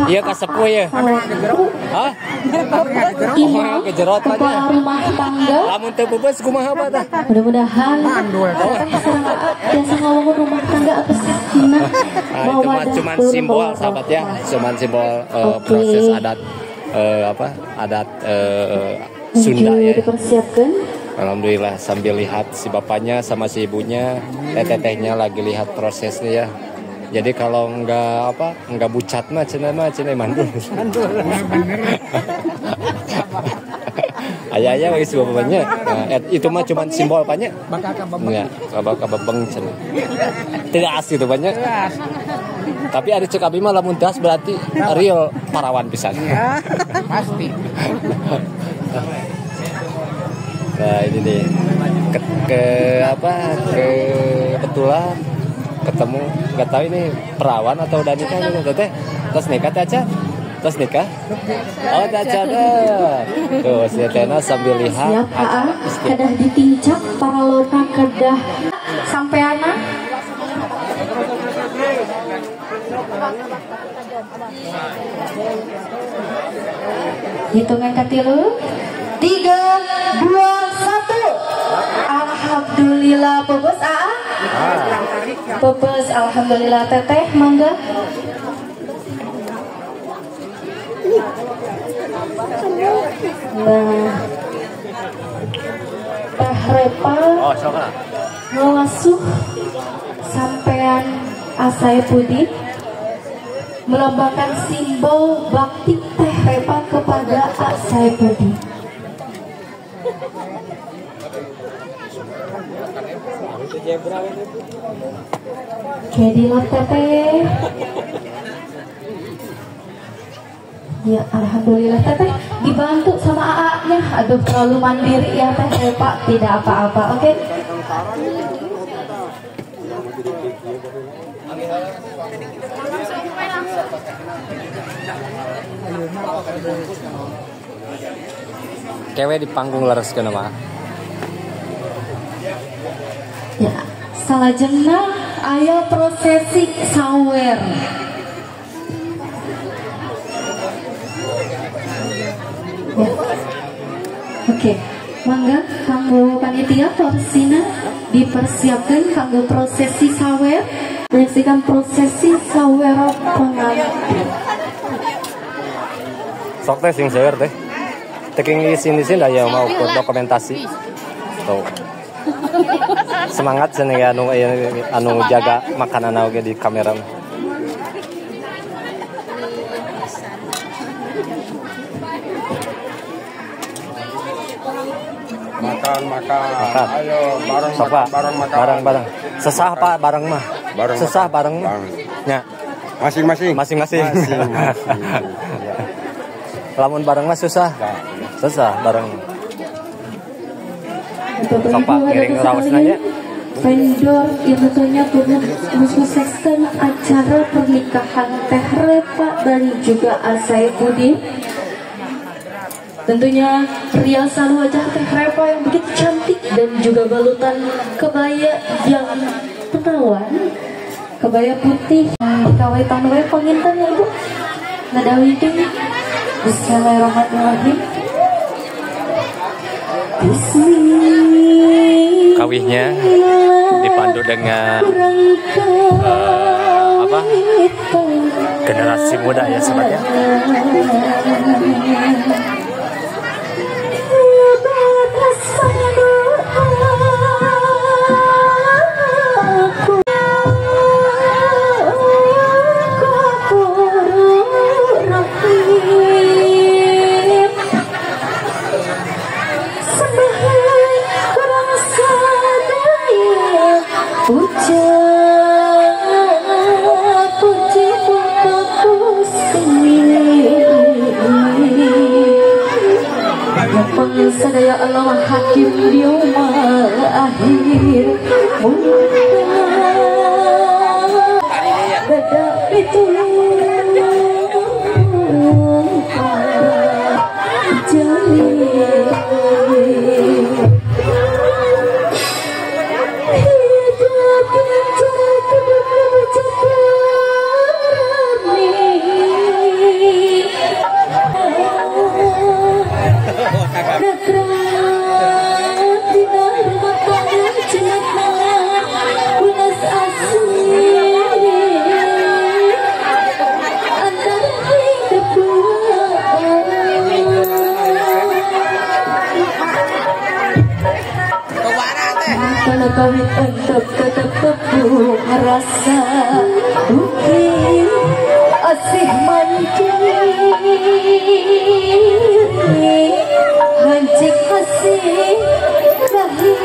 Ieu kasepuh ye. Hah? Oh, kejerot aja. Lamun teu peupeus kumaha Pak tah? Mudah-mudahan teteh sareng aa biasa ngawangun rumah tangga atau sakinah. Nah, itu mah cuman simbol sahabat ya, cuman simbol proses adat adat Sunda ya. Dipersiapkan. Alhamdulillah sambil lihat si bapaknya sama si ibunya, teteh-tetehnya lagi lihat prosesnya ya. Jadi kalau enggak enggak bucat mah cenah mandul. Ayah-ayah bagi si bapaknya. Nah, itu mah cuman simbol apanya? Bakal kabebeng. Enggak, bakal kabebeng cenah. Tegas gitu banyak. Tapi ada cek abi mah lamun teas berarti real parawan pisan. Pasti. Nah ini nih kebetulan ketemu, nggak tahu ini perawan atau udah nikah gitu teteh. Terus nikah teh aja, terus nikah. Oh teh aja deh. Tuh si Tena sambil lihat. Siap aa, kedah ditincak paralona kedah sampeana. Hitungan katilu. 3, 2, 1. Alhamdulillah bebes aa. Bebes alhamdulillah teteh mangga. Nah, Teh Repa ngasuh sampean Saepudin melambangkan simbol bakti Teh Repa kepada Saepudin. Jadilah teteh. Ya alhamdulillah teteh dibantu sama AA-nya. Aduh terlalu mandiri ya Teh Repa, tidak apa-apa. Oke. Kewe di panggung leres kena mah. Ya, salajengna aya prosesi sawer. Ya. Oke, mangga kanggo panitia porsina dipersiapkan kanggo prosesi sawer, menyaksikan prosesi sawer pengantin. Sok teh sing seueur teh. Teking isin-isin da ya mau dokumentasi. Tuh. Semangat cenah anu anu jaga makanan oge di kamera. Makan, makan. Ayo bareng makan, bareng makan. Bareng-bareng. Sesah Pak bareng mah. Bareng sesah bareng mah. Nya. Masing-masing. Masing-masing. Masing-masing. Lamun bareng mah susah. Susah bareng. Bapak Sok, Ibu ngiring hadirin raosna nya. sekalian, vendor yang tentunya turut mensukseskan acara pernikahan Teh Repa dan juga Asaipudin. Tentunya riasan wajah Teh Repa yang begitu cantik dan juga balutan kebaya yang menawan, kebaya putih kawetan we panginten ya Ibu. Nadawi deui. Bismillahirrahmanirrahim. Bismillah. Kawihnya dipandu dengan apa? Generasi muda ya sobat ya. Sadaya Allah hakim di akhir beda itu kawin untuk tetap rasa bukti asih mandiri hancik asih lahir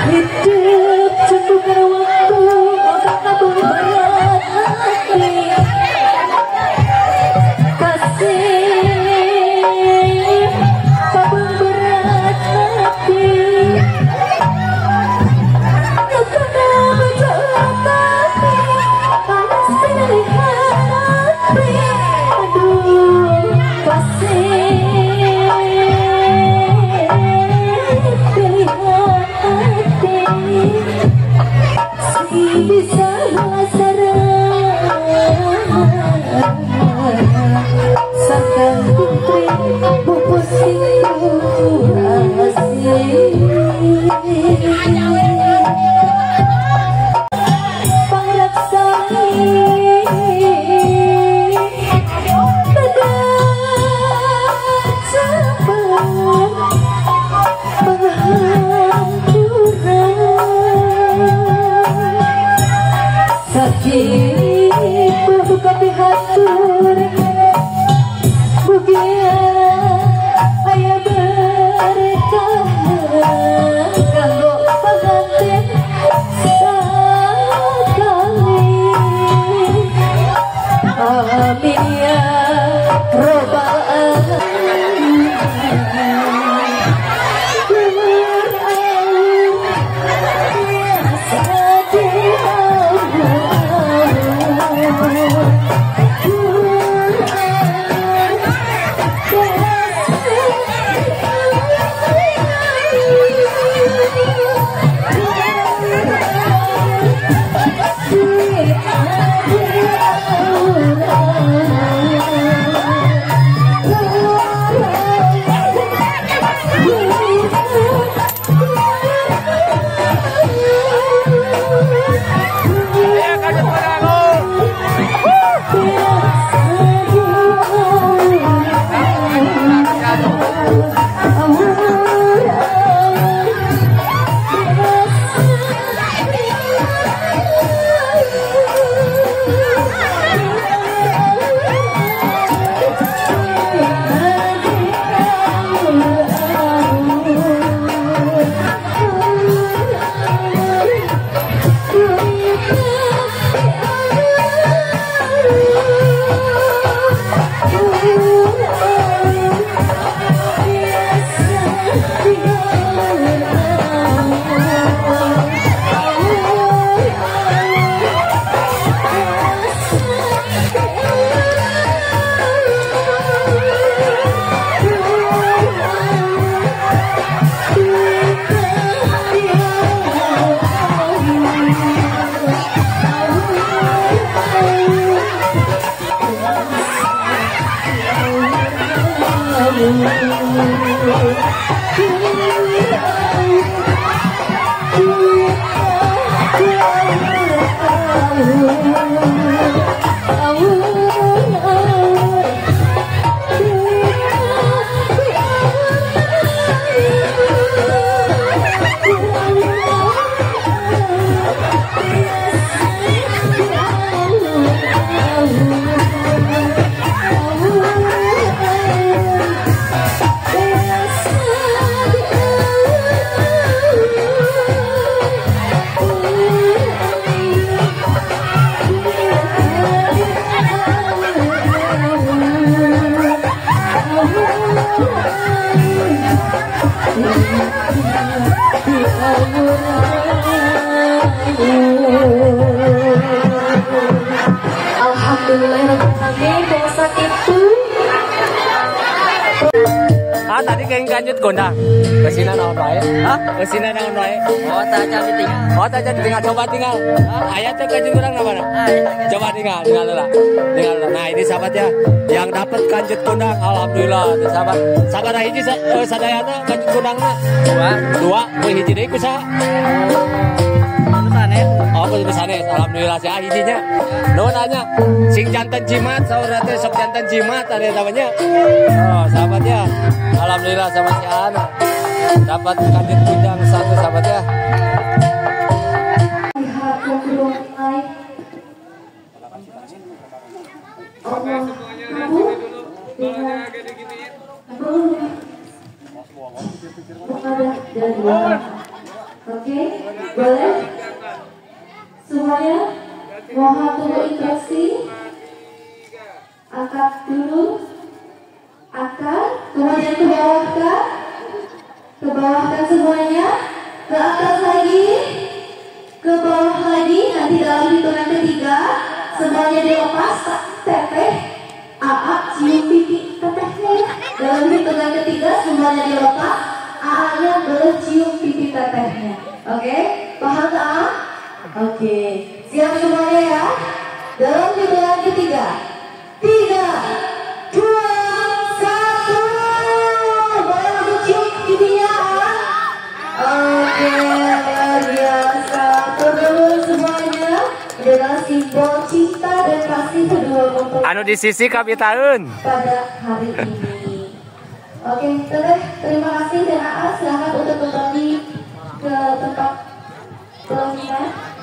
hidup cukup waktu maka berat hati kasih bisa sakang putri pupus Alhamdulillahirrahmanirrahim. Puasa itu. Ah tadi kayak kanjut kondang. Kesina naon wae? Hah? Kesina naon wae? Oh, tak jadi tinggal. Oh, tak jadi tinggal, coba tinggal. Ayah teh kanjut kondang mana? Coba tinggal, tinggal lah. Tinggal lah. Nah, ini sahabat ya, yang dapat kanjut kondang, alhamdulillah. Tuh, sahabat. Sabaraha hiji sadayana kanjut kondangna? Dua. Dua, hiji deui ku saha? Sanes. Oh, kudu sanes. Alhamdulillah sih hijinya. Nuhun anya. Sing janten jimat saur teh sok janten jimat ada namanya. Oh, sahabat ya. Alhamdulillah sama si Ana dapat kanjut kundang satu sahabat ya. Oke, boleh semuanya mohon tunggu instruksi. Angkat dulu, angkat, kemudian ke bawahkan, ke bawahkan semuanya, ke atas lagi, ke bawah lagi. Nanti dalam hitungan ketiga semuanya dilepas, teteh, aa cium pipi tetehnya ya. Dalam hitungan ketiga semuanya dilepas, aa-nya boleh cium pipi tetehnya. Oke, paham tak? Oke, siap semuanya ya. Dalam hitungan ketiga, 3, 2, 1. Boleh langsung cium pipinya. Oke, luar biasa. Terus semuanya adalah simbol cinta dan kasih kedua mempelai. Anu di sisi kapitaun pada hari ini. Oke, teteh, terima kasih dan AA silakan untuk kembali ke tempat pelaminan.